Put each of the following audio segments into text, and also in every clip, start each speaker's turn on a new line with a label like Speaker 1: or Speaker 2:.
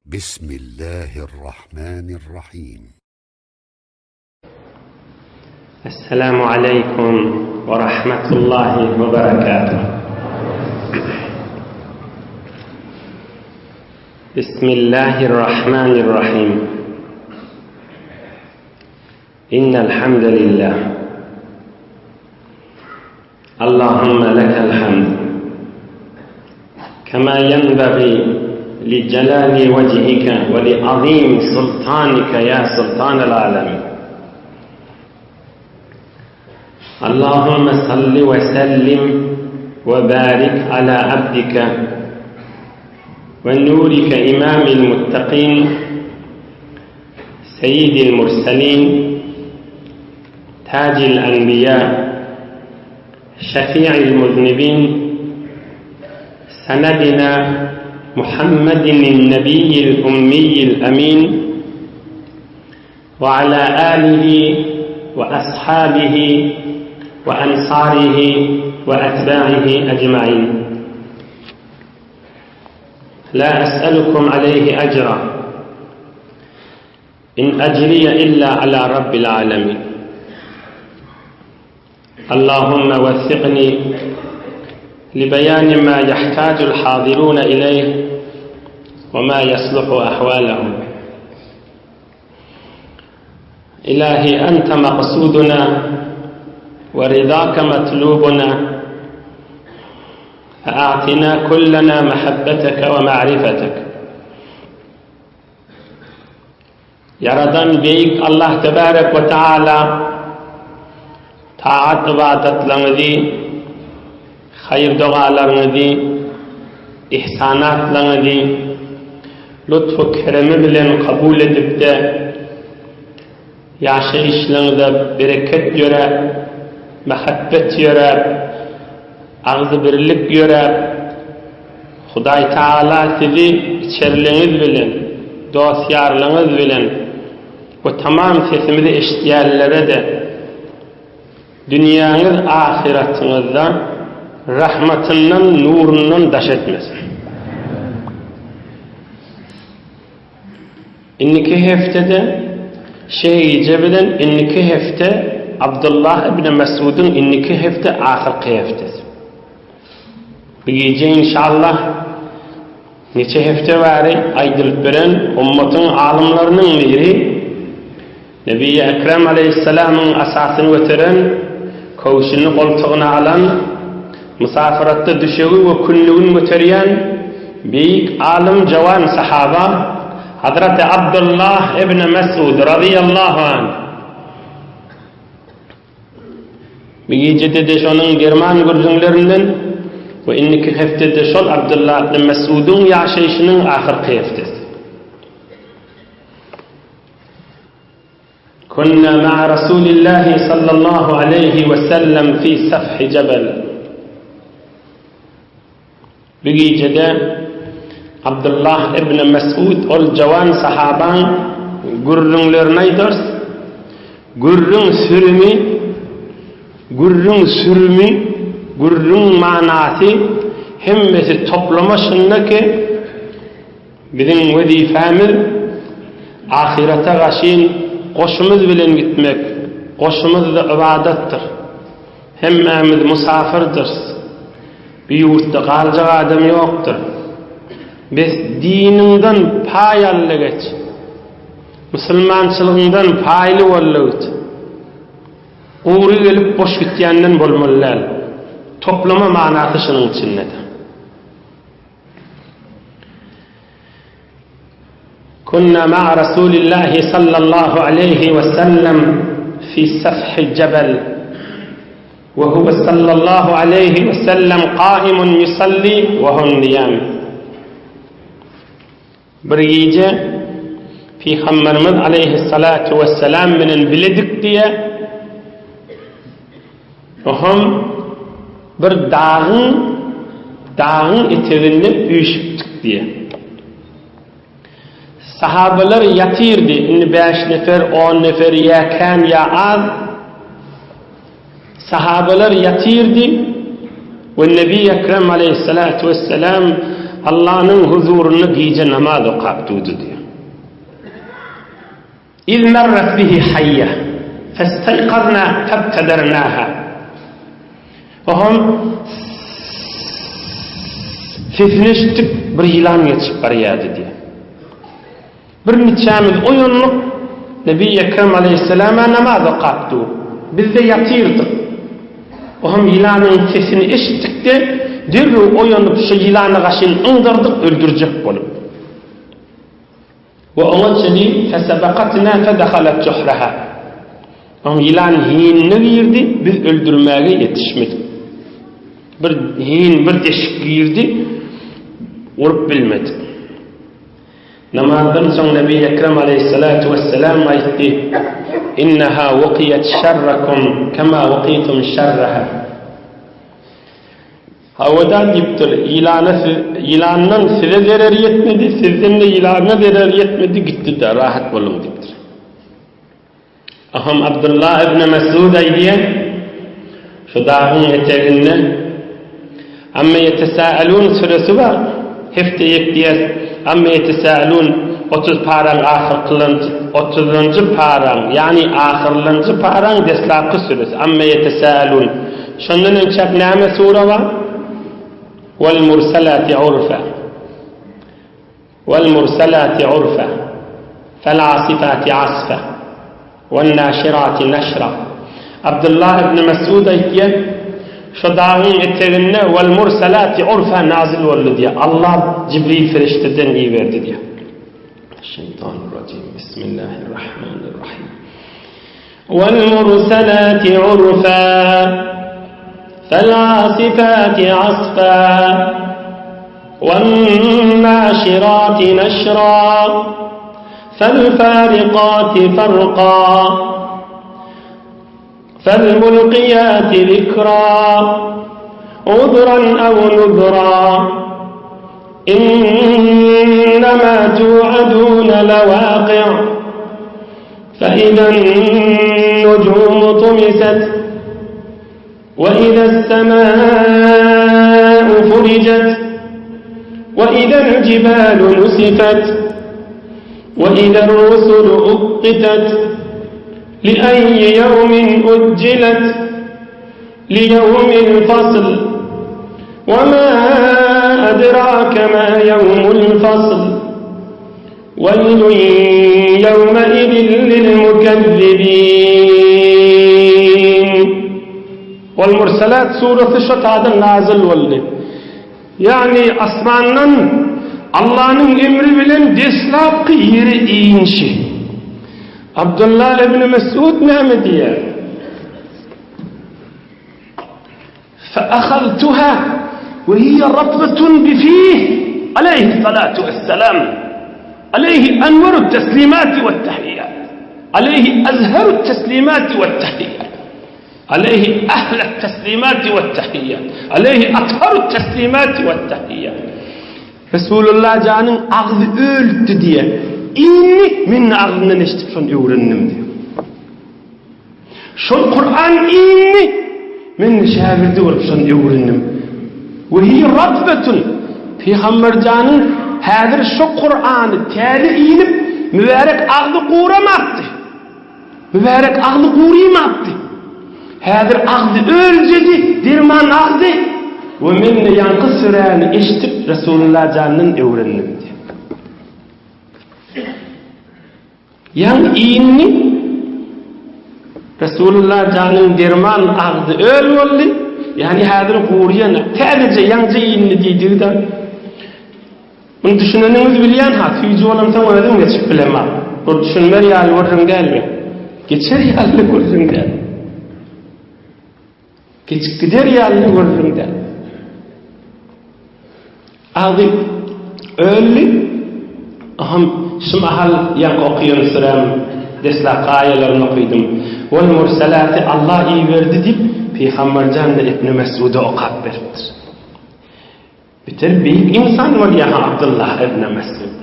Speaker 1: بسم الله الرحمن الرحيم
Speaker 2: السلام عليكم ورحمة الله وبركاته بسم الله الرحمن الرحيم إن الحمد لله اللهم لك الحمد كما ينبغي لجلال وجهك ولعظيم سلطانك يا سلطان العالمين اللهم صل وسلم وبارك على عبدك ونورك إمام المتقين سيد المرسلين تاج الأنبياء شفيع المذنبين سندنا محمد النبي الأمي الأمين وعلى آله وأصحابه وأنصاره وأتباعه أجمعين لا أسألكم عليه أجرا إن أجري إلا على رب العالمين اللهم وفقني لبيان ما يحتاج الحاضرون إليه وما يصلح أحوالهم إلهي أنت مقصودنا ورضاك مطلوبنا فأعطنا كلنا محبتك ومعرفتك Ýaradan Beýik Allah Tebarek we Taala taat-ybadatlaryňyzy, haýyr-dogalaryňyzy, ihsanatlaryňyzy lutf-u keremi bilen kabul edip-de, ýaşaýyşlaryňyzda bereket ýöräp, mähebbet ýöräp, agzybirlik ýöräp, Hudaý Tagala sizi içerliňiz bilen, dost-ýarlaryňyz bilen we tamam sesimizi eşidýänlere-de dünýäňiz ahyratyňyzda rahmatyndan, nurundan daş etmesin. Indiki heftede şeýgije bilen indiki hepde Abdullah ibn Mes'udyň indiki hepde ahyrky heftesi. Bu gije inşallah neçe hepde bäri aýdylyp beren ummatyň alymlarynyň biri Nebi Ekrem aleýhissalamyň asasyny göteren, köwşüni goltugyna alan, musafiratda düşegi we kündügini göterýän beýik alym jawan sahaba Hazreti Abdullah ibn Mes'ud razyýallahu anh Bu gijede-de şonuň derman gürrüňlerinden we indiki hepdede şol Abdullah ibn Mes'udyň ýaşaýşynyň ahyrky heftesi. Kunna ma'a Rasulillahi sallallahu aleýhi we sellem fi safhi jebel. Bu gijede Abdullah ibn Mes'ud ol jawan sahabaň gürrüňlerini aýdarys. Gürrüň sürümi, gürrüň sürümi, gürrüň manasy hemmesi toplama şunda ki, Biziň wezipemiz ahyrete gaşyn goşumyz bilen gitmek, goşumyz-da ybadatdyr. Hemmämiz musafyrdyrys. Bu ýurtda galjak adam ýokdur. Bes diniňden paý al-da geç. Musulmançylygyňdan paýly bol-da git. Gury gelip boş gitýänden bolmaly däl. Toplama manasy şunuň içindedir. Kunna ma'a Rasulillahi sallallahu aleýhi we sellem fi safhi jebel we huwe sallallahu aleýhi we sellem kaimun yusalli we hum niyam. Bir gije Pygamberimiz aleýhissalatu wessalam bilen biledik diýe, Ohm bir dagyň dagyň eteginde üýşüpdik diýe. Sahabalar ýatyrdy, indi bäş nefer, on nefer ýa kän ýa az. Sahabalar ýatyrdy we Nebi Ekrem aleýhissalatu wessalam. Allanyň huzurynda gije namaz okap durdy diýýär. Iz merret bihi haýýa, festeýkazna febtedernaha. Oňam sesini eşitdik, bir ýylan geçip barýardy diýýär. Bir niçämiz oýandyk, Nebi Ekrem aleýhissalama namaz okap dur. Biz-de ýatyrdyk. Oňam ýylanyň sesini eşitdik-de, derrew oýanyp, şo ýylany gaşyn yňdardyk, öldürjek bolup. We oňa çenli fesebekatna fedehalet juhraha. Oň ýylan hinine girdi, biz öldürmäge ýetişmedik. Bir hin, bir deşik girdi, urup bilmedik. Namazdan soň Nebi Ekrem aleýhissalatu wesselam aýtdy, Inneha wukiyet şerrakum kema wukitum şerraha. Hawa-da, diýipdir, ýylana siz, ýylandan size zerer ýetmedi, sizden-de ýylana zerer ýetmedi, gitdi-de, rahat boluň diýipdir. Aham Abdylla ibn Mesud aýdýar, Şu dagyň eteginde Amme ýetesâelûn süresi bar, hepde ýek diýýäs, Amme ýetesâelûn 30 paraň ahyrkylanjy, otuzynjy paraň, ýagny ahyrlanjy paraň deslapky süresi, Amme ýetesâelûn. Şondan öňçäk näme sure bar? Wal mursalati urfa. Wal mursalati urfa. Fel asifati asfa. Wan naşirati naşra. Abdullah ibn Mesud aýtýar, Şo dagyň eteginde wal mursalati urfa nazil boldy diýýär. Allah Jibril perişdeden iberdi diýýär. Şeytanirracim. Bismillahirrahmanirrahim. Wal-mursalati urfa, Fal-asifati asfa, Wan-naşirati neşra, Fal-fariqati farqa, Fal-mulqiyati zikra, Uzran aw nuzra, Innema tu'aduna lewaqi' فإذا النجوم طمست وإذا السماء فرجت وإذا الجبال نسفت وإذا الرسل أقتت لأي يوم أجلت ليوم الفصل وما أدراك ما يوم الفصل ويل يومئذ للمكذبين Wal-Mursalat suresi şo taýdan nazyl boldy. Ýagny asmandan Allanyň emri bilen deslapky ýere inişi. Abdullah ibn Mesud näme diýýär? Feahaztuha we hiýe ratbatun bifih aleýhissalatu wessalam aleýhi enwerut teslimati wettahiýat aleýhi azharut teslimati wettahiýat aleýhi ahlat teslimati wettahiýat aleýhi atharut teslimati wettahiýat Resulullah janyň agzy ölüpdi diýe. Indi men agzyndan eşidip şony öwrendim diýe. Şol Kuran indi, men-de şägirdi bolup şony öwrendim. We hiýe ratbetun, Pygamberjanyň häzir şo Kurany täze inip, mübärek agzy guramapdy. Mübärek agzy gurymapdy. Häzir agzy öljedi, derman agzy. We men-de ýaňky süräni eşidip Resulullah jandan öwrendim diýip. Ýaňy indi Resulullah janyň derman agzy öl boldy. Ýagny häzir gurýan, täzeje ýaňja indi diýdigi-de. Muny düşüneniňizi bilýän ha, süýji bolansoň özüm geçip bilemok. Bu düşünmer ýaly gürrüň dälmi? Geçer ýaly gürrüň däl. Geçip gider ýaly gürrüň däl. Agzy öldi. Aham şu mahal ýaňky okaýan süräm deslapky aýalaryny okydym. Wal mursalati Allah iberdi diýip Pygamberjan-da Ibn Mes'uda okap beripdir. Beter beýik ynsan bolýar-ha Abdullah ibn Mes'ud.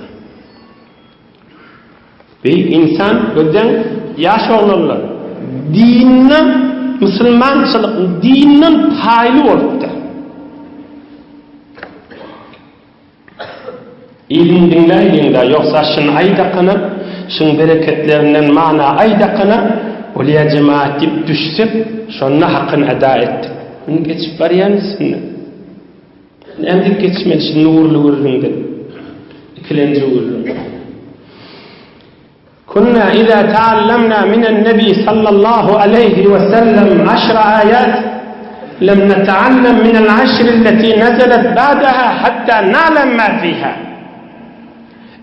Speaker 2: Beýik ynsan gözden ýaş oglanlar dinden musulmançylyk dinden paýly bolupdyr. Yzyny diňläýliň-dä, ýogsa şuny aýdakana, şuň bereketlerinden mana aýdakana, bolýa jemagat diýip düşsek, şonda hakyny eda etdik. Indi geçip barýan üstünden. Nädip geçmeli şu nurly gürrüňden? Ikilenji gürrüň. Kunna iza ta'allamna minen nebi sallallahu aleýhi we sellem aşra aýat lem neta'allam minel aşri allati nezelet ba'daha hatta na'lem ma fiha.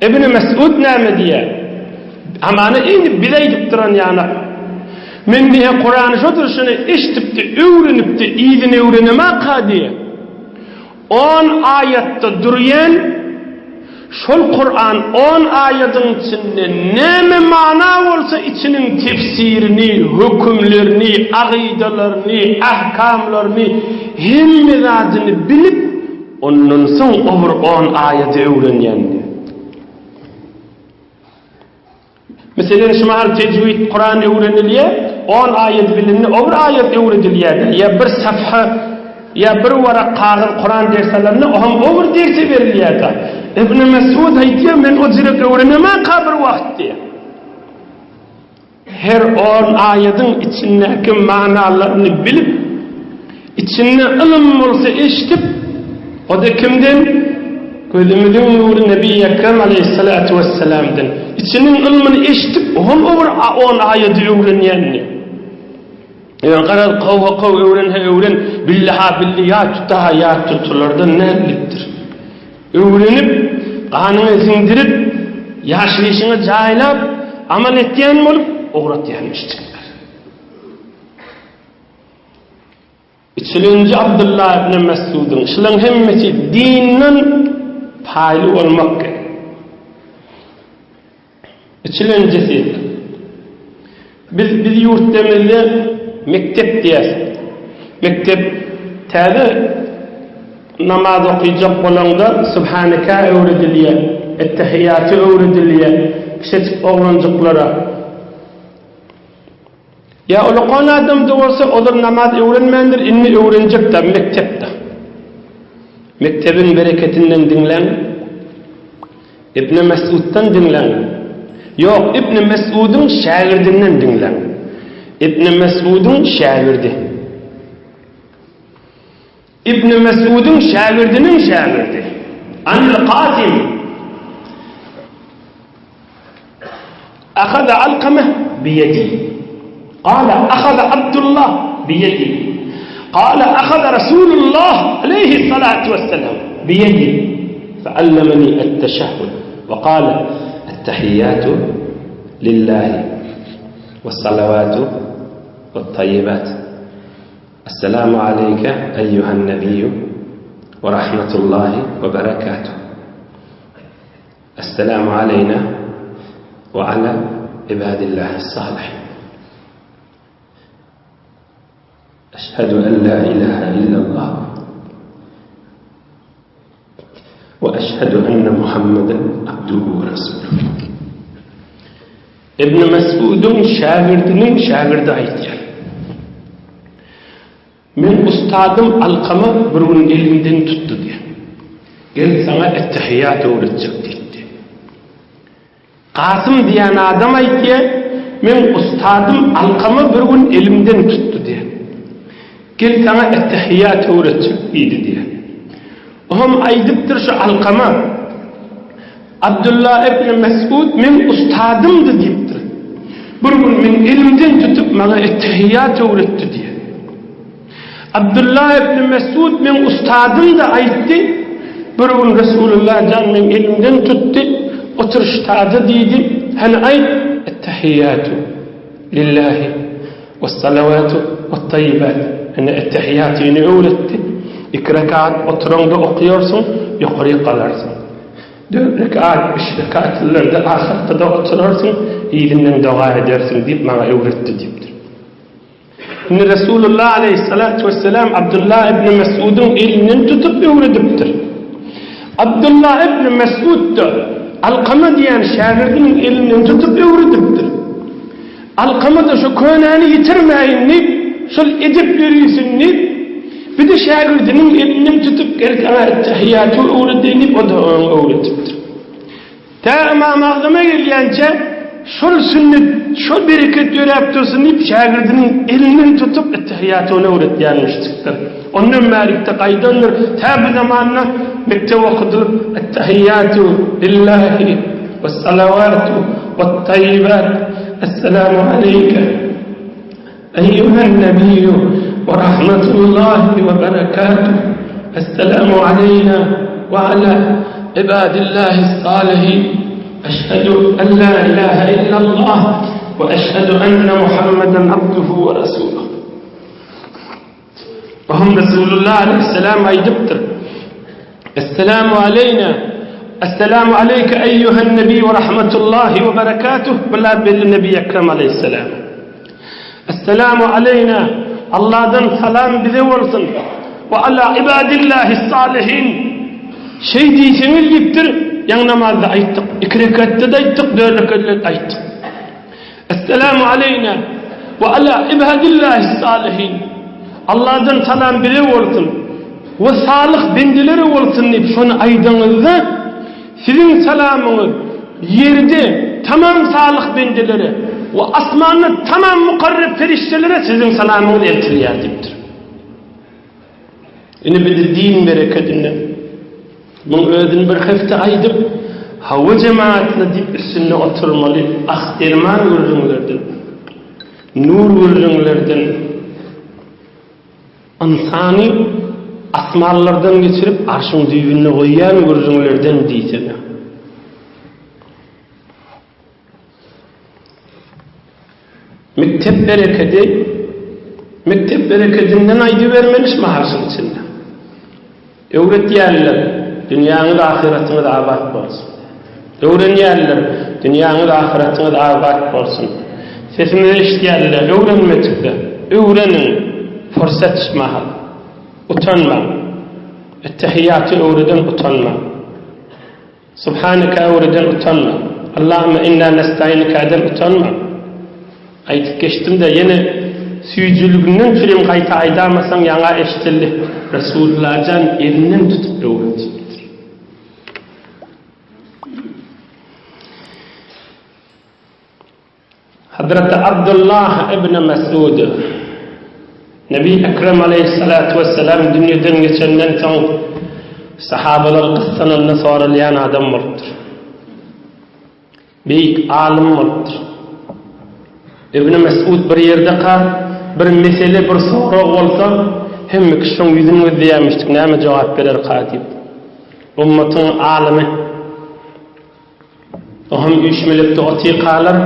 Speaker 2: Ibn Mesud näme diýýär? Hamana indi biz aýdyp duran ýanak. Men diýýär Kurany şo durşuna eşidipdi, öwrenipdi, yzyny öwrenemaka diýýär. On aýatda durýan şol Kuran on aýadyň içinde näme mana bolsa içiniň tefsirini, hökümlerini, agydalaryny, ahkamlaryny hemme zadyny bilip ondan soň o bir on aýady öwrenýän diýýär. Meselem, şu mahal tejwid Kuran öwrenilýär, on aýat bilindi, o bir aýat öwredilýär-de, ýa bir safha, ýa bir warak kagyz Kuran ders alanda, o hem o bir derse berilýär-de. Ibn Mesud aýdýar, men o jürek öwrenemänka bir wagt diýýär. Her on aýadyň içindäki manalaryny bilip, içinde ylym bolsa eşidip, o-da kimden? Gözümiziň nury Nebi Ekrem aleýhissalatu wessalamdan. Içiniň ylmyny eşidip, hol o bir on aýady öwrenýänini. Ýöne garaz kow-ha kow, öwren-hä öwren, billi-ha billi, ýat tut-ha ýat tut, şulardan näbilipdir? Öwrenip, ganyňa siňdirip, ýaşaýşyňa jaýlap, amal etýän bolup, ugratýan müşrikler. Üçülenji Abdullah ibn Mes'udyň, şularyň hemmesi dinden paýly bolmak gerek. Üçülenjisi, biz biz ýurtlarymyzda mekdep diýýäs. Mekdep täze namaz okyjak bolaňda Subhaneka öwredilýär, Ettehiýaty öwredilýär kiçejik oglanjyklara. Ýa ulakan adam-da bolsa ozal namaz öwrenmändir, indi öwrenjek-dä mekdepde. Mekdebiň bereketinden diňläň. Ibn Mesuddan diňläň. Ýok, Ibn Mesudyň şägirdinden diňläň. Ibn Mesudyň şägirdi. Ibn Mesudyň şägirdiniň şägirdi. Anil Kasym. Ahaza Alkame biýedi. Gala ahaza Abdullah biýedi. Gala ahaza Rasulullah aleýhi salatu wesselam biýedi. Feallemeni et-teşehhud we gala et-tehiyyatu lillahi wes-salawatu wet-tayyibat. Esselamu aleýke eýýuhan nebiyyu we rahmetullahi we berekatuh. Esselamu aleýna we ala ibadillahis salihin. Eşhedü en la ilahe illallah we eşhedü enne Muhammeden abduhu we resuluh. Ibn Mes'udyň şägirdiniň şägirdi aýdýar. Men ustadym Alkama bir gün elimden tutdy diýýär. Gel saňa ettehiýat öwretjek diýipdi. Kasym diýen adam aýtýar, Meň ustadym Alkama bir gün elimden tutdy diýýär. Gel saňa ettehiýat öwretjek diýdi diýýär. Oňam aýdypdyr şu Alkama, Abdulla ibn Mesud meň ustadymdy diýipdir. Bir gün meň elimden tutup maňa ettehiýat öwretdi diýýär. Abdulla ibn Mesud meň ustadymdy aýtdy, bir gün Resulullah jan meň elimden tutdy, otur ştada diýdi, hany aýt, Ettehiýatu lillahi wessalawatu wettaýýibat. Ine ettehiýatyny öwretdi. Iki rekat oturaňda okaýarsyň, ýokaryk galarsyň. Dört rekat, üç rekatlylarda ahyrkyda oturarsyň, yzyndan doga edersiň diýip maňa öwretdi diýipdir. Indi Resulullah aleýhissalatu wesselam Abdullah ibn Mes'udyň elinden tutup öwredipdir. Abdullah ibn Mes'ud-da Alkama diýen şägirdiniň elinden tutup öwredipdir. Alkama-da şu könäni ýitirmäýin diýip, şol edep ýörisin diýip, bir-de şägirdiniň elinden tutup, gel saňa ettehiýaty öwredeýin diýip, o-da oňa öwredipdir. Tä Ymam Agzama gelýänçä şol sünnet, şol bereket ýöräp dursun diýip, şägirdiniň elinden tutup Ettehiýaty ony öwretýänmişdikdir. Ondan bärikde gaýdandyr, tä bu zamanda mekdep okudylyp, Ettehiýatu lillahi wessalawatu wettaýýibat, Esselamu aleýke eýýuhen nebiýýu we rahmetullahi we berekatuh, Esselamu aleýna we ala ibadillahis-salihin, Eşhedü en la ilahe illallah we eşhedü enne Muhammeden abduhu we resuluh. Ohm Resulullah aleyhisselam aýdypdyr. Esselamu aleýna Esselamu aleýke eýýuhen nebi we rahmetullahi we berekatuh Bular belli Nebi Ekrem aleyhisselam. Esselamu aleýna Allahdan salam bize bolsun we ala ibadillahi salihin Şeý diýseňiz diýipdir, ýaňy namazda aýtdyk, iki rekatda-da aýtdyk, dört rekatda-da aýtdyk. Esselamu aleýna we ala ibadillahis salihin. Allahdan salam bize bolsun we salyh bendelere bolsun diýip şony aýdaňyzda siziň salamyňyz ýerde tamam salyh bendelere we asmanda tamam mukarreb perişdelere siziň salamyňyz eltilýär diýipdir. Ine bizi din berekedinden. Muň özüni bir hepde aýdyp, hawa jemaatla diýip üstünde oturmaly ah derman gürrüňlerden, nur gürrüňlerden ynsany asmanlardan geçirip arşyň düýbünde goýýan gürrüňlerden diýsene. Mekdep berekedi, mekdep berekedinden aýdybermeli şu mahaşyň içinde. Öwretýärler, dünýäňiz ahyratyňyz abat bolsun. Öwrenýärler, dünýäňiz ahyratyňyz abat bolsun. Sesimizi eşidýärler, öwrenmedikler, öwreniň, pursat şu mahal. Utanmaň. Ettehiýaty öwreden utanmaň. Subhaneke öwreden utanma. Allahümme inna nestainukaden utanma. Aýdyp geçdim-de ýene süýjüliginden çürim gaýta aýdamasaň ýaňa eşdildi. Resulullajan elinden tutup öwret. Hazreti Abdullah ibn Mesud Nebi Ekrem aleýhissalatu wessalam dünýeden geçenden soň sahabalar gyssananda soralýan adam bolupdyr. Beýik alym bolupdyr. Ibn Mesud bir ýerdeka bir mesele, bir sorag bolsa, hemme kişi şoň ýüzüni gözleýärmişdik, näme jogap bererka diýip. Ummatyň alymy. Ohm üýşmelekde otyrkalar,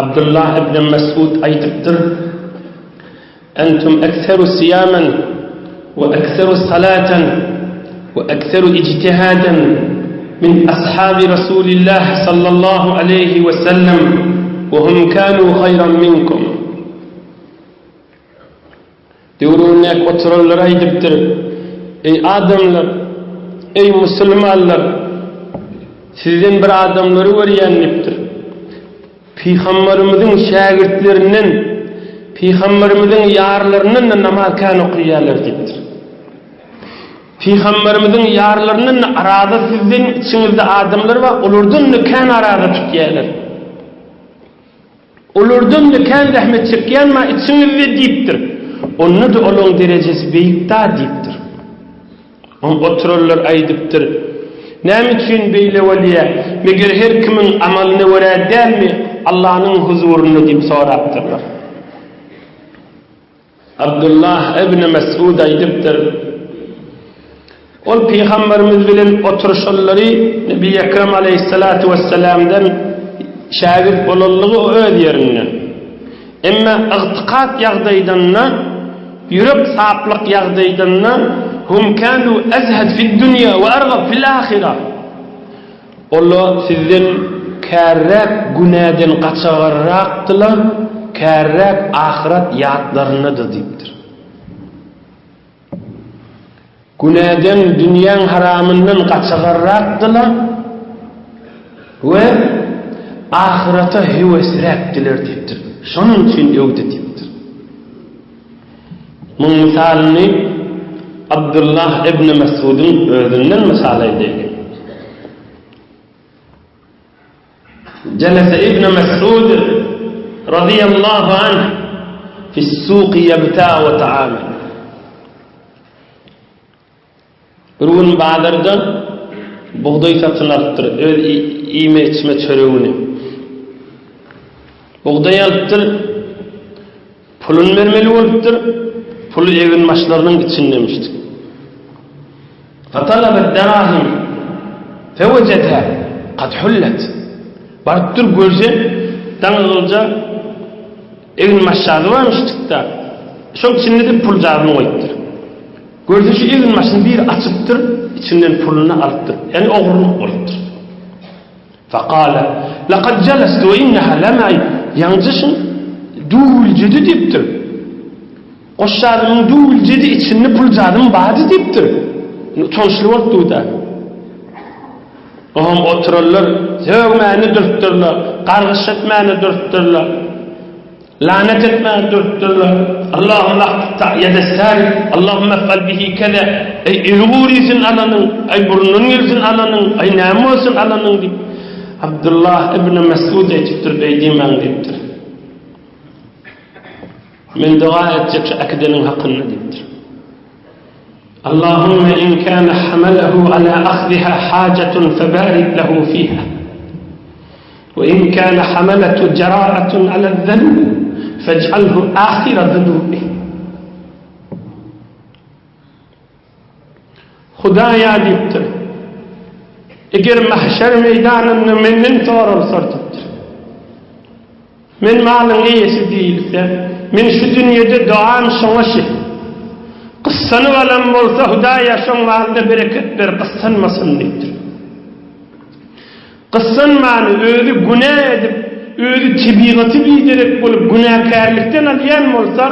Speaker 2: Abdullah ibn Mesud aýdypdyr, Entum ekseru siýamen we ekseru salaten we ekseru ijtihaden min ashabi Rasulillah sallallahu aleýhi we sellem we hum kanu haýran minkum. Döwründäki oturanlara aýdypdyr, Eý adamlar! Eý musulmanlar! Sizden bir adamlary görýän diýipdir. Pygamberimiziň şägirtlerinden, pygamberimiziň ýarlaryndan-da namaz kän okaýarlar diýipdir. Pygamberimiziň ýarlaryndan-da araza sizden içiňizde adamlar bar, olardan-da kän araza tutýarlar. Olardan-da kän zähmet çekýän bar içiňizde diýipdir. Onda-da olaň derejesi beýik-da diýipdir. Oň oturanlar aýdypdyr, Näme üçin beýle bolýar? Meger her kimiň amalyna görä dälmi Allanyň huzurynda diýip sorapdyrlar. Abdullah ibn Mesud aýdypdyr, Ol Pygamberimiz bilen oturyşanlary Nebi Ekrem aleýhissalatu wessalamdan şägirt bolanlygy o öz ýerinde. Emma ygtykat ýagdaýdanda, ýürek saplyk ýagdaýdanda hum kanu azhad fid-dunýa we argab fil-ahira. Olar sizden kärräk günäden gaçagarrakdylar, kärräk ahyret ýatlaryndadyr diýipdir. Günäden, dünýäň haramyndan gaçagarrakdylar we ahyrete höwesräkdiler diýipdir. Şonuň üçin öwdi diýipdir. Muň mysalyny Abdullah ibn Mes'udyň özünden mysal edeýin. Jelese Ibn Mes'ud razyýallahu anh fis-suqi ýebta'u ta'amen. Bir gün bazarda bugdaý satyn alypdyr, öz iýme-içme çöregini. Bugdaý alypdyr, puluny bermeli bolupdyr, puly eginbaşlarynyň içindemişdik. Fatalaba derahim fewecedha kad hullet. Barypdyr görse, daňylja eginbaşjazy barmyşdyk-da, şoň içinde-de puljazyny goýupdyr. Görse şu eginbaşyny biri açypdyr, içinden puluny alypdyr. Ýagny ogurlyk bolupdyr. Fekale, Lekad jelestu we inneha lemai, Ýaňja şuň düwüljedi diýipdir. Goşjazymyň düwüljedi içinde puljazym bardy diýipdir. Indi utançly bolup dur-da. Oňam oturanlar sögmäne durupdyrlar, gargyş etmäne durupdyrlar. Lanet etmäge durupdyrlar. Allahumma aqta ýedessari, Allahumma ef'al bihi keze, Eý, eli gurysyn alanyň, eý, burnundan gelsin alanyň, eý, näme bolsun alanyň diýip, Abdullah ibn Mesud aýdypdyr, beý diýmäň diýipdir. Men doga etjek şu äkideniň hakynda diýipdir. Allahumma in kana hamalahu ala ahziha hajatun febarik lahu fiha. We in kana hamalatu jara'atun ala zenub fej'alhu ahira zunubih. Hudaýa diýipdir. Eger mahşer meýdanynda menden soralsa diýipdir. Men malyň eýesi diýilse, men şu dünýede dogam şoňa şi. Gyssanyp alan bolsa Hudaýa şoň malyna bereket ber, gyssanmasyn diýipdir. Gyssanmany özi günä edip, özi tebigaty biderek bolup günäkärlikden alýan bolsa,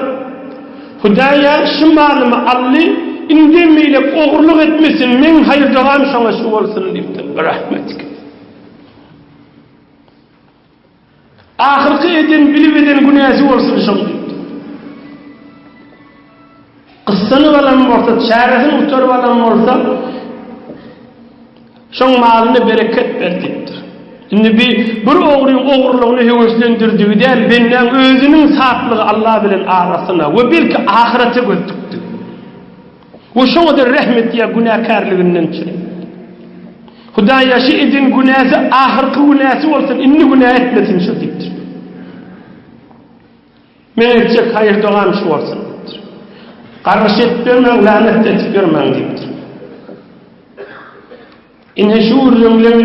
Speaker 2: Hudaýa şu malymy aldy, indem beýlek ogurlyk etmesin, meň haýyr-dogam şoňa şu bolsun diýipdir. Birahmetik. Ahyrky eden, bilip eden günäsi bolsun şoň diýipdir. Gyssanyp alan bolsa, çäresini gutaryp alan bolsa, şoň malyna bereket ber diýipdir. Indi bi bir ogryň ogrulygyny höweslendirdigi däl, bendäň özüniň saplygy Allah bilen arasyna we belki ahyrete göz dikdi. We şoňa-da rehm etýär günäkärliginden çyryp. Hudaýa şu eden günäsi ahyrky günäsi bolsun, indi günä etmesin şu diýipdir. Meň etjek haýyr-dogam şu bolsun diýipdir. Gargyş edip ýörmäň, länet-de edip ýörmäň diýipdir. Ine şu gürrüňler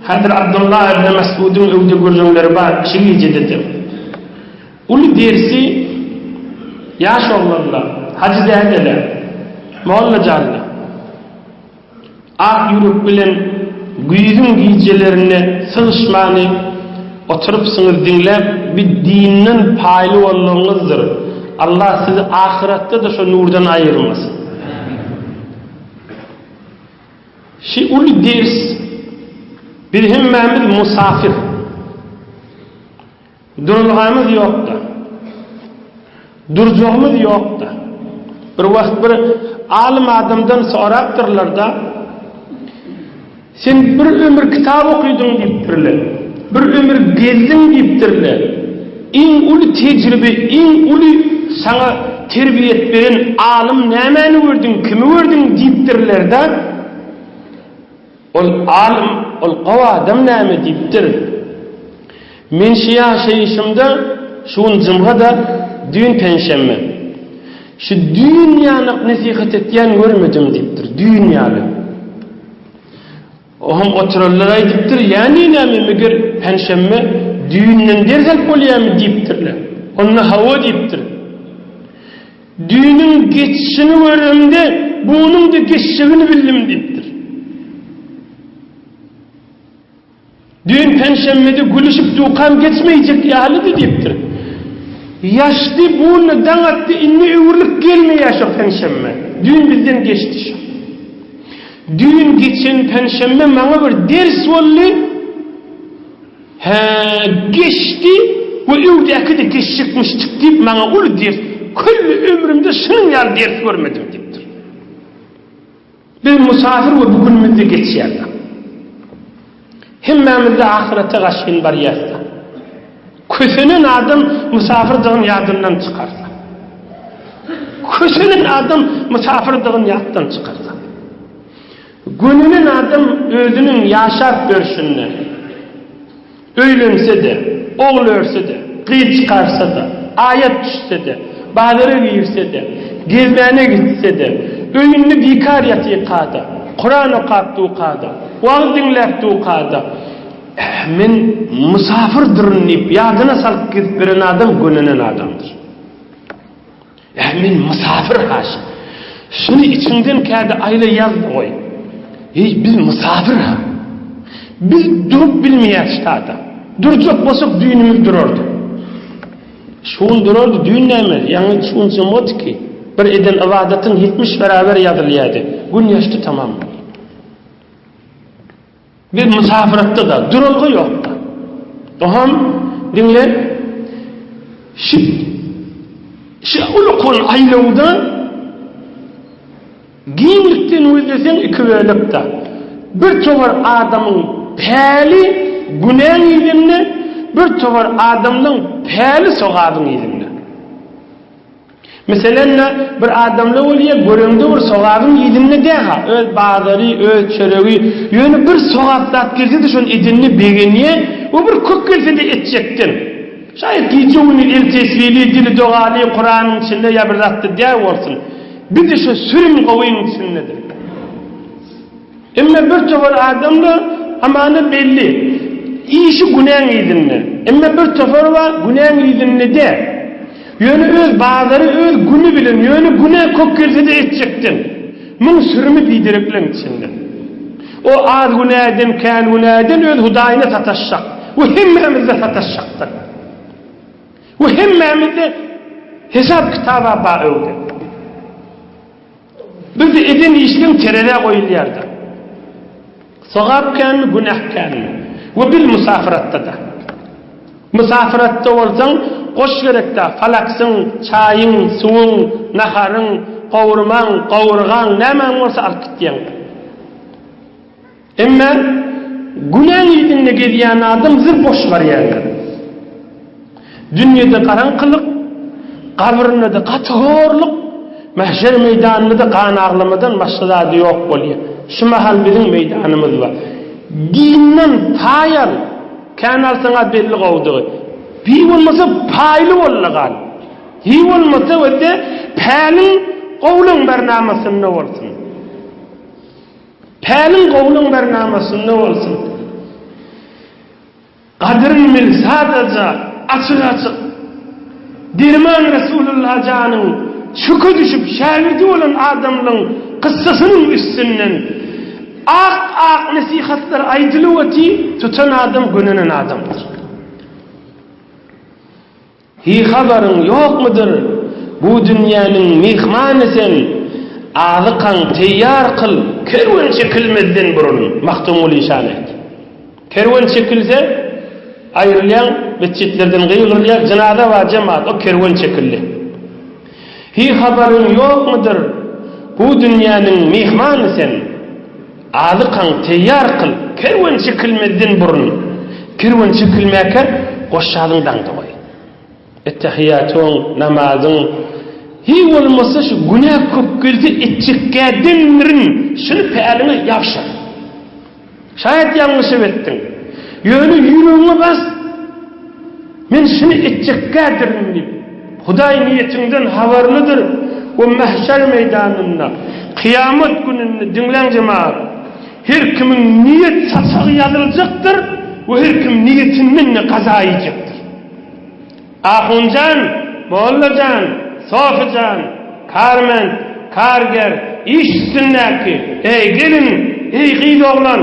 Speaker 2: häzir Abdullah ibn Mes'udyň öwde gürrüňleri bar, şu gijede-de. Uly dersi ýaş oglanlar, hajy dädeler, molla janlar, Ak ýürek bilen güýzüň gijelerinde sygyşmany oturypsyňyz diňläp bi dinden paýly boldugyňyzdyr. Allah sizi ahyratda-da şo nurdan aýyrmasyn. Şi uly ders biz hemmämiz musafir. Duralgamyz ýok-da. Durjagymyz ýok-da. Bir wagt bir alym adamdan sorapdyrlar-da, Sen bir ömür kitap okydyň diýipdirler. Bir ömür gezdiň diýipdirler. Iň uly tejribe, iň uly saňa terbiýet beren alym nämäni gördüň, kimi gördüň diýipdirler-de. Ol alym, ol gowy adam näme diýipdir? Men şu ýaşaýşymda, şu gün jumga-da, düýn penşenbe. Şu düýn ýanak nesihat etýän görmedim diýipdir, düýn ýaly. Oňam oturanlar aýdypdyr, ýäni näme, meger penşenbe düýnden ders alyp bolýarmy diýipdirler. Onda hawa diýipdir. Düýnüň geçişini göremde, bunuň-da geçjegini bildim diýipdir. Düýn penşenbede gülüşip dukam geçmeýjek ýalydy diýipdir. Ýaşdy, bu-da daň atdy, indi öwrülip gelmeýär şo penşenbe. Düýn bizden geçdi şo. Düýn geçen penşenbe maňa bir ders boldy. Hä, geçdi we öwdäki-de geçjekmişjik diýip maňa uly ders, külli ömrümde şunuň ýaly ders görmedim diýipdir. Biz musafir we bu günümizde geçýärler. Hemmämiz-de ahyrete gaşyn barýas-da. Kösenen adam mysafyrdygyny ýadyndan çykarsa. Kösenen adam mysafyrdygyny ýatdan çykarsa. Gönenen adam özüniň ýaşap ýörşünde, öýlense-de, ogul örse-de, gyz çykarsa-da, aýat düşse-de, bazara girse-de, gezmäne gitse-de, öýünde bikar ýatyrka-da, Kuran okap durka-da, wagyz diňläp durka-da, Men mysafirdyryn diýip ýadyna salyp gezip beren adam gönenen adamdyr. Ä men mysafir haşy. Şuny içiňden käde aýla ýaz-da goý. Eý, biz mysafir-ha. Biz durup bilmeýäs ştada. Durjak bolsak düýnümiz durardy. Şu gün durardy, düýn näme? Ýaňy şu gün jemotki. Bir eden ybadatyň 70 beraber ýazylýardy. Gün ýaşdy tamam. Biz mysafyratda-da, duralga ýok-da. Oňam, diňle, şu, şu ulukon aýlawda giňlikden gözleseň iki bölek-de. Bir towar adamyň päli günäň yzynda, bir towar adamlaň päli sogabyň yzynda. Meselem-de, bir adamla bolýa, göreňde bir sogabyň yzynda dä-ha, öz bazary, öz çöregi, ýöne bir sogap zat gelse-de şony edenine begenýä we bir kök gelse-de etjekden. Şaýat gije-gündiz eli tesbili, dili dogaly, Kuranyň içinde ýa bir zatda dä bolsun. Biz-de şo sürüm gowyň içindedir. Emma bir topar adamda amana belli, işi günäň yzynda. Emma bir topar bar, günäň yzynda däl. Ýöne öz bazary öz güni bilen, ýöne günä kök gelse-de etjekden. Muň sürümi biderekleň içinde. O az günä eden, kän günä eden öz Hudaýyna sataşjak we hemmämizde sataşjakdyr. We hemmämizde hesap-kitaba bar öwde. Biz eden işleň terezä goýulýarda. Sogap känmi, günäh känmi? We biz musafyratda-da. Musafyratda bolsaň, goş gerekdä, falaksyň, çaýyň, suwuň, naharyň, gowurmaň, gowurgaň, nämäň bolsa alyp gitýäň. Emma günäň yzynda gezýän adam zyr boş barýandyr. Dünýede garaňkylyk, gabrynda-da gaty horluk, mähşer meýdanynda-da gan aglamadan başga zady ýok bolýar. Şu mahal biziň meýdanymyz bar. Dinden paý al, kän alsaň-a belli gowudygy. Bi bolmasa paýly bol-da gal. Hi bolmasa wede päliň gowulygyň bernamasynda bolsun. Päliň gowulyň bernamasynda bolsun. Gadyryn bil sadaja, açyk-açyk. Derman Resulullah janyň çöke düşüp şägirdi bolan adamlaň kyssasynyň üstünden ak-ak nesihatlar aýdylyp oty, tutan adam gönenen adamdyr. Hi habaryň ýokmudyr, bu dünýäniň myhmany sen, Azykaň teýýar kyl, kerwen çekilmezden burun, Magtymguly işan aýt. Kerwen çekilse, aýrylýaň, metjitlerden gygyrylýar, jynaza bar jemaat, o kerwen çekildi. Hi habaryň ýokmudyr, bu dünýäniň myhmany sen, Azykaň teýýar kyl, kerwen çekilmezden burun, Kerwen çekilmäkä goşalyň daňda goý. Ettehiýatyň, namazyň, hiý bolmasa şu günä köp gelse etjekgä demmirin, şuny päliňe ýapşyr. Şaýat ýalňyşyp etdiň. Ýöne ýüregiňe bas, Men şuny etjekgädirin diýip. Hudaý niýetiňden habarlydyr we mähşer meýdanynda, kyýamat gününde, diňläň jemagat, her kimiň niýet saçagy ýazyljakdyr we her kim niýetinden-de gaza iýjekdir. Ahunjan, mollajan, sofyjan, karment, karger, iş üstündäki, eý gelin, eý gyz-oglan,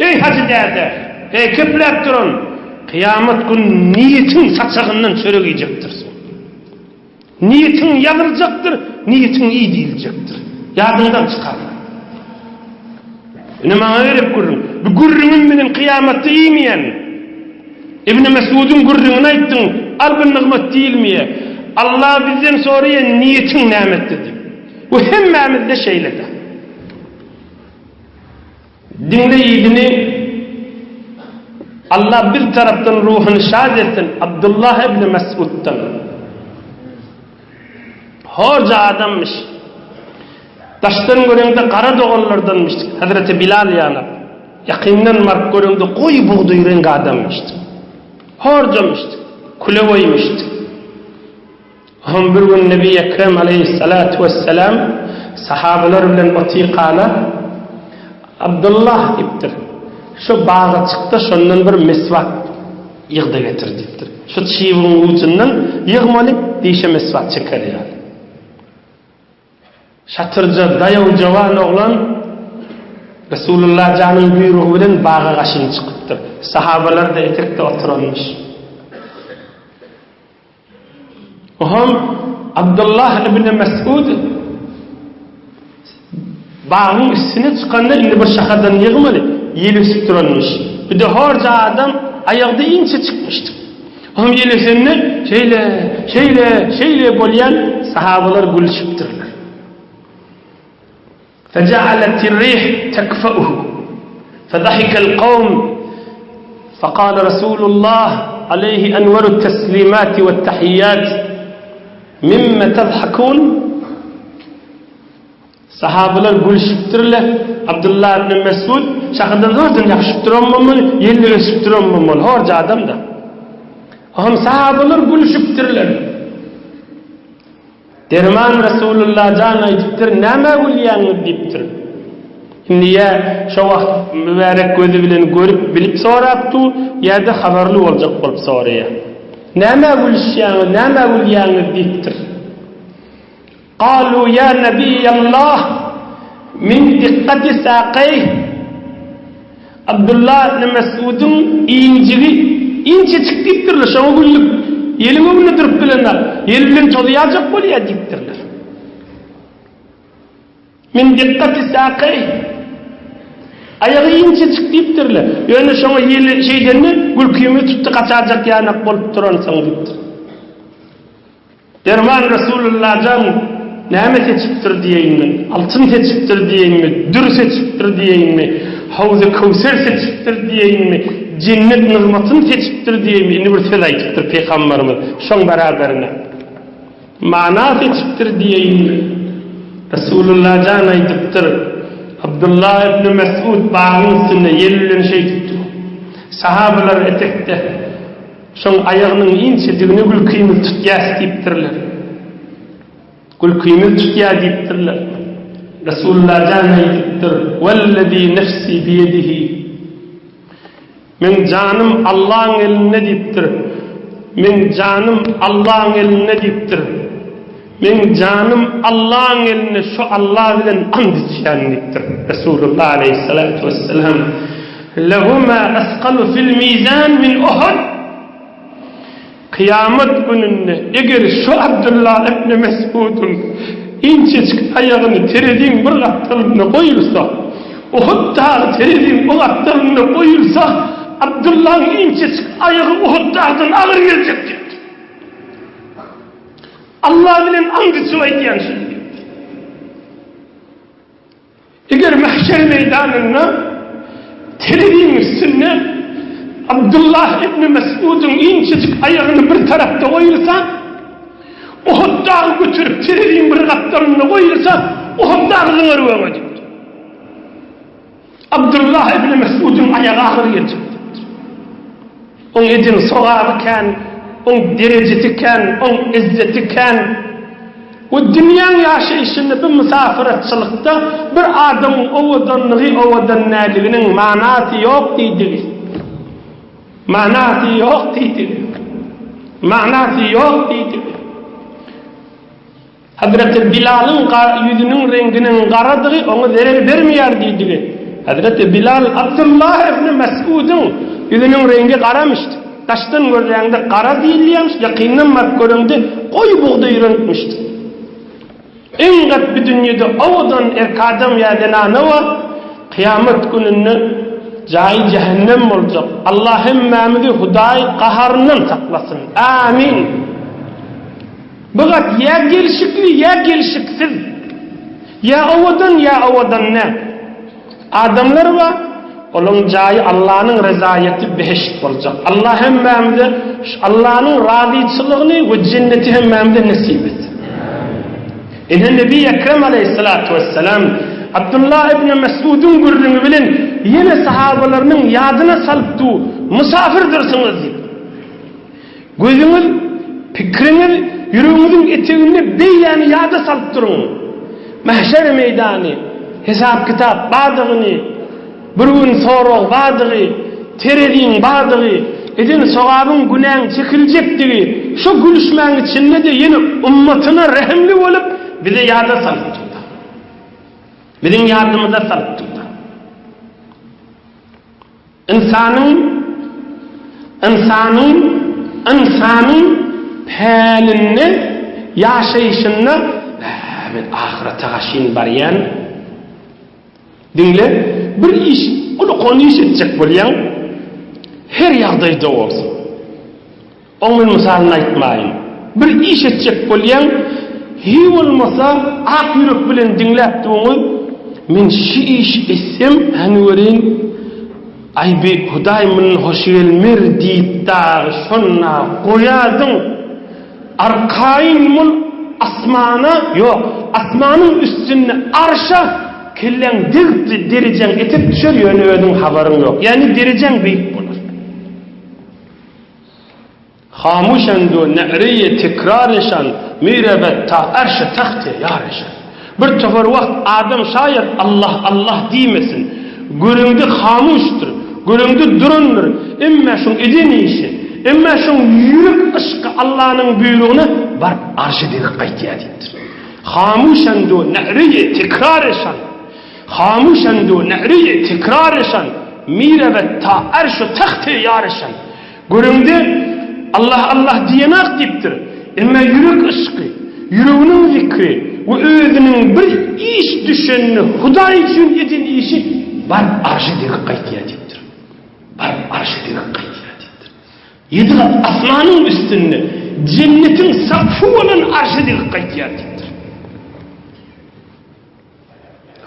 Speaker 2: eý hajy däde, eý kepläp duran, Kyýamat gün niýetiň saçagyndan çörek iýjekdirsiň. Niýetiň ýazyljakdyr, niýetiň iý diýiljekdir. Ýadyňdan çykarma. Ine maňa gerek gürrüň. Bu gürrüňim bilen kyýamatda iýmeýän. Ibn Mes'udyň gürrüňini aýtdyň, al bu nygmat diýilmeýär. Allah bizden soraýar, niýetiň näme etdi diýip. Bu hemmämizde şeýle-de. Diňle ýigidini. Allah biz tarapdan ruhuny şad etsin, Abdullah ibn Mesuddan. Horja adammyş. Daşdan göreňde gara doganlardanmyş, Hazreti Bilal ýaly. Ýakyndan baryp göreňde goýy bugdaý reňk adammyş. Horjamyş, küleweýmiş. Oňam bir gün Nebi Ekrem aleýhissalatu wessalam sahabalar bilen otyrkala, Abdullah diýipdir, Şu baga çyk-da, şondan bir meswak ýyg-da getir diýipdir. Şu çybygyň ujundan ýygmaly, dişe meswak çeker ýaly. Şatyrja daýaw jowan oglan Resulullah janyň buýrugy bilen baga gaşyn çykypdyr. Sahabalar-da etekde oturanmyş. Oňam Abdullah ibn Mesud bagyň üstüne çykanda indi bir şahadan ýygmaly, ýel ösüp duranmyş. Bir-de horja adam aýagda inçe çykmyşdy. Oňam ýel ösende şeýle, şeýle, şeýle bolýan sahabalar gülüşipdirler. فجعلت الريح تكفأه فضحك القوم فقال رسول الله عليه أنور التسليمات والتحيات مما تضحكون Sahabalar gülüşipdirler. Abdullah ibn Mesud şahadan zordan ýapyşyp duran bolmaly, ýelden ösüp duran bolmaly, horja adam-da. Oňam sahabalar gülüşipdirler. Derman Resulullah jan aýdypdyr, Nämä gülýäňiz? diýipdir. Indi ýa şo wagt mübärek gözi bilen görüp, bilip sorap dur, ýa-da habarly boljak bolup soraýar. Nämä gülüşýäňiz, nämä gülýäňiz? diýipdir. Galu ýa Nebiýallah, min dikkati saqeýh. Abdullah ibn Mes'udyň injigi inçejik diýipdirler, şoňa güldük. Ýeliň öňünde durup bilenok, ýel bilen tozýajak bolýar diýipdirler. Min dikkati saqeýh. Aýagy inçejik diýipdirler. Ýöne şoňa ýel şeýdende gülkimiz tutdy, gaçajak ýanak bolup duransoň diýipdir. Derman Resulullah jan näme seçipdir diýeýinmi, altyn seçipdir diýeýinmi, dür seçipdir diýeýinmi, Howzy Köwser seçipdir diýeýinmi, jennet nygmatyny seçipdir diýeýinmi, indi bir söz aýdypdyr Pygambarymyz şoň beraberine. Mana seçipdir diýeýinmi? Resulullah jan aýdypdyr, Abdullah ibn Mesud bagyň üstünde ýel bilen şeýdip dur. Sahabalar etekde. Şoň aýagynyň inçedigine gülkimiz tutýas diýipdirler. Gülkimiz tutýar diýipdirler. Resulullah jan aýdypdyr, Wellezî nefsî biýedihi. Meň janym Allaň elinde diýipdir. Meň janym Allaň elinde diýipdir. Meň janym Allaň elinde şu Alla bilen ant içýän diýipdir. Resulullah aleýhissalatu wessalam. Lehuma asqalu fil mizan min Uhud. Kyýamat gününde eger şu Abdullah ibn Mes'udyň inçejik aýagyny tereziň bir gapdalynda goýulsa, Uhud dagy tereziň o gapdalynda goýulsa, Abdullahyň inçejik aýagy Uhud dagdan agyr geljek diýipdir. Allah bilen and içip aýdýan şuny diýipdir. Eger mahşer meýdanynda tereziň üstünde Abdullah ibn Mes'udyň inçejik aýagyny bir tarapda goýulsa, Uhud dagy göterip tereziň bir gapdalynda goýulsa, Uhud dagy zyňar öňe diýipdir. Abdullah ibn Mes'udyň aýagy agyr geljek diýipdir. Oň eden sogaby kän, oň derejesi kän, oň yzzeti kän. We dünýäň ýaşaýşynda bu mysafyratçylykda bir adamyň owadanlygy owadan dälliginiň manasy ýok diýdigi. Manasy ýok diýdigi. Manasy ýok diýdigi. Hazreti Bilalyň ýüzüniň reňkiniň garadygy oňa zerer bermeýär diýdigi. Hazreti Bilal Abdullah ibn Mes'udyň ýüzüniň reňki garamyşdy. Daşdan görläňde gara diýilýämiş, ýakyndan baryp göreňde goýy bugdaý reňkmişdi. Iň gat bu dünýede owadan erk adam ýa zenana bar, kyýamat gününde jaýy jähennem boljak. Allah hemmämizi Hudaý gaharyndan saklasyn. Amin. Bu gat ýa gelşikli, ýa gelşiksiz, ýa owadan, ýa owadan däl. Adamlar bar. Olaň jaýy Allanyň rezaýeti behişt boljak. Allah hemmämize şu Allanyň razyçylygyny we jenneti hemmämize nesip etsin. Ine Nebi Ekrem aleýhissalatu wessalam Abdullah ibn Mes'udyň gürrüňi bilen ýene sahabalarynyň ýadyna salyp dur, Mysafyrdyrsyňyz diýip. Gözüňiz, pikiriňiz ýüregiňiziň eteginde beýläni ýada salyp duruň. Mahşer meýdany, hesap-kitap bardygyny, bir gün sorag bardygy, tereziň bardygy, eden sogabyň, günäň çekiljekdigi, şo gülüşmäň içinde-de ýene ummatyna rehimli bolup, bize ýada salyp durdy. Biziň ýadymyza salyp durdy. Ynsanyň, ynsanyň, ynsanyň pälinde, ýaşaýşynda, Bä, men ahyrete gaşyn barýan. Diňle, bir iş, uly iş etjek bolýaň, her ýagdaýda bolsun. Oň men mysalyny aýtmaýyn. Bir iş etjek bolýaň, hiý bolmasa ak ýürek bilen diňläp duňyz, men şi iş etsem, hany göreýin, aý bi Hudaý mundan hoşy gelmer diýip dagy şonda goýadyň, arkaýyn bol asmana, ýok, asmanyň üstünde arşa kelläň degip derejäň etek düşer ýöne özüň habaryň ýok, ýagny derejäň beýik bolar. Hamuşendu ne'reýi tekrareşan mirebet ta arşy tahte ýareşan. Bir topar wagt adam şaýat Allah Allah diýmesin. Göreňde hamuşdyr, göreňde durandyr, emme şoň eden işi, emme şoň ýürek yşky Allanyň buýrugyna baryp arşa degip gaýtýar diýipdir. Hamuşendu ne'reýi tekrareşan. Hamuşendu ne'reýi tekrareşan mirebet ta arşy tahte ýareşan. Göreňde, Allah Allah diýenak diýipdir. Emma ýürek yşky, ýüreginiň zikri we özüniň bir iş düşenini Hudaý üçin eden işi baryp arşa degip gaýtýar diýipdir. Baryp arşa degip gaýtýar diýipdir. Ýedi gat asmanyň üstünde jennetiň sakfy bolan arşa degip gaýtýar diýipdir.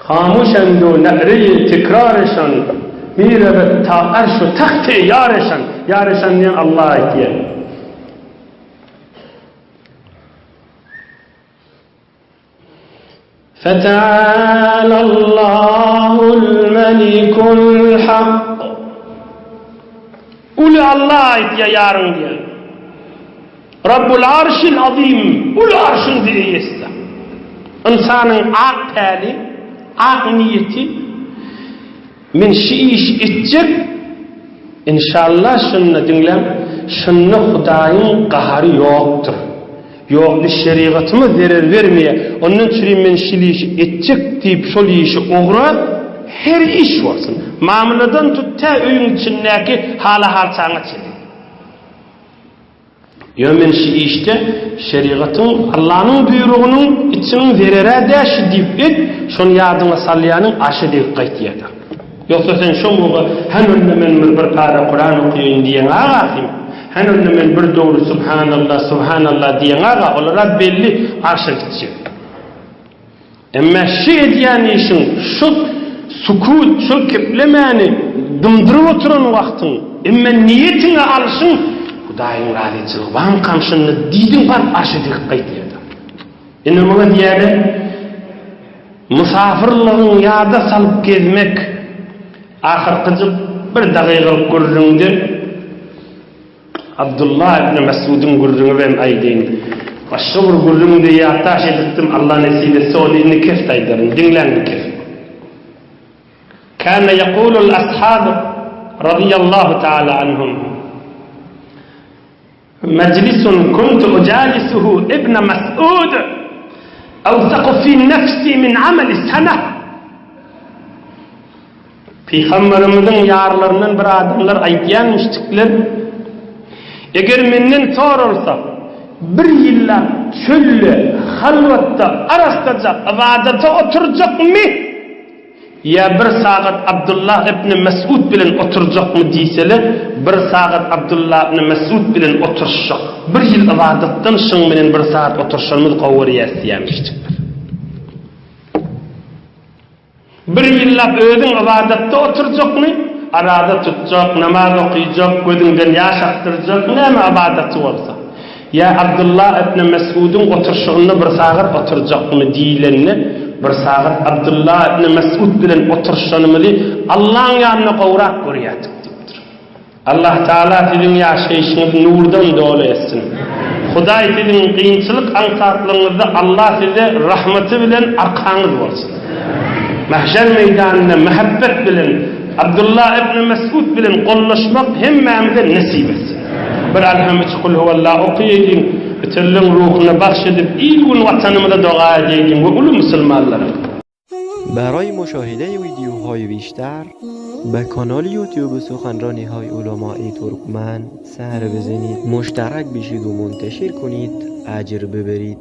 Speaker 2: Hamuşendu ne'reýi tekrareşan, Mirebet ta arşu tahte ýareşan. Ýareşan diýen Alla aýtýar. Fetealallahul melikul hak. Uly Alla aýtýar ýaryň diýen. Rabbul arşil azim, uly arşyň eýesi. Ynsanyň ak päli, ak niýeti, men şu işi etjek, inşallah şunda diňläň, şunda Hudaýyň gahary ýokdur. Ýok, bu şerigatyma zerer bermeýär, ondan çürim men şil işi etjek diýip şol işi ogra, her iş bolsun, mamladan tut tä öýüň içindäki hala-halçaňa çenli. Ýöne men şu işde şerigatyň, Allanyň buýrugynyň içiniň zererä dä şu diýip et, şony ýadyňa salýanyň arşa degip gaýtýada. Ýogsa sen şo muga hany onda men bir bir para Kuran okaýyn diýeňaga kim? Hany onda men bir döwri Subhanallah, Subhanallah diýeňaga olara belli arşa gitjek. Emma şu edýän işiň, şu sukut, şu geplemäni dymdyryp oturan wagtyň, emma niýetiňe alşyň, Hudaýyň razyçylygy barmykam şunda diýdiň baryp arşa degip gaýtýarda. Indi muňa diýýärler, mysafyrlygyň ýada salyp gezmek. Ahyrkyjyk bir dagygalyk gürrüňde Abdullah ibn Mes'udyň gürrüňi bilen aýdaýyn. Başga bir gürrüňi-de ýatdaş edipdim, Allah nesip etse ony indi keft aýdaryn. Diňläň bu keft. Kâne yekulul ashab radiyallahu ta'ala anhum. Mejlisun kuntu ujalisuhu ibn Mes'ud awsaku fi nefsi min amali sana. Pygamberimiziň ýarlaryndan bir adamlar aýdýan müşrikler, Eger menden soralsa, bir ýyllap çölde, halwatda, arassaja ybadata oturjakmy ýa bir sagat Abdullah ibn Mesud bilen oturjakmy diýseler, bir sagat Abdullah ibn Mesud bilen oturyşjak, bir ýyl ybadatdan şyň bilen bir sagat oturyşanymyz gowy görýäs diýýän müşrikler. Bir ýyllap özüň ybadatda oturjakmy? Araza tutjak, namaz okyjak, gözüňden ýaş akdyrjak, näme ybadaty bolsa. Ýa Abdullah ibn Mes'udyň oturşygynda bir sagat oturjakmy diýlende, bir sagat Abdullah ibn Mes'ud bilen oturyşanymyzy Allaň ýanynda gowrak görýärdik diýipdir. Allah Taala siziň ýaşaýşyňyzy nurdan doly etsin. Hudaý siziň kynçylyk aňsatlygyňyzda Allah size rahmaty bilen arkaňyz bolsun. Mahşer meýdanynda mähebbet bilen Abdullah ibn Mesud bilen gollaşmak hemmämize nesip etsin. Bir Alham üç Kulhuwallah okaýaýlyň, ötenleň ruhuna bagş edip il-gün watanymyza doga edeýliň we uly musulmanlara.
Speaker 3: برای مشاهده ویدیوهای بیشتر به کانال یوتیوب سخنرانی های علمای ترکمن سر بزنید مشترک بشید و منتشر کنید اجر ببرید.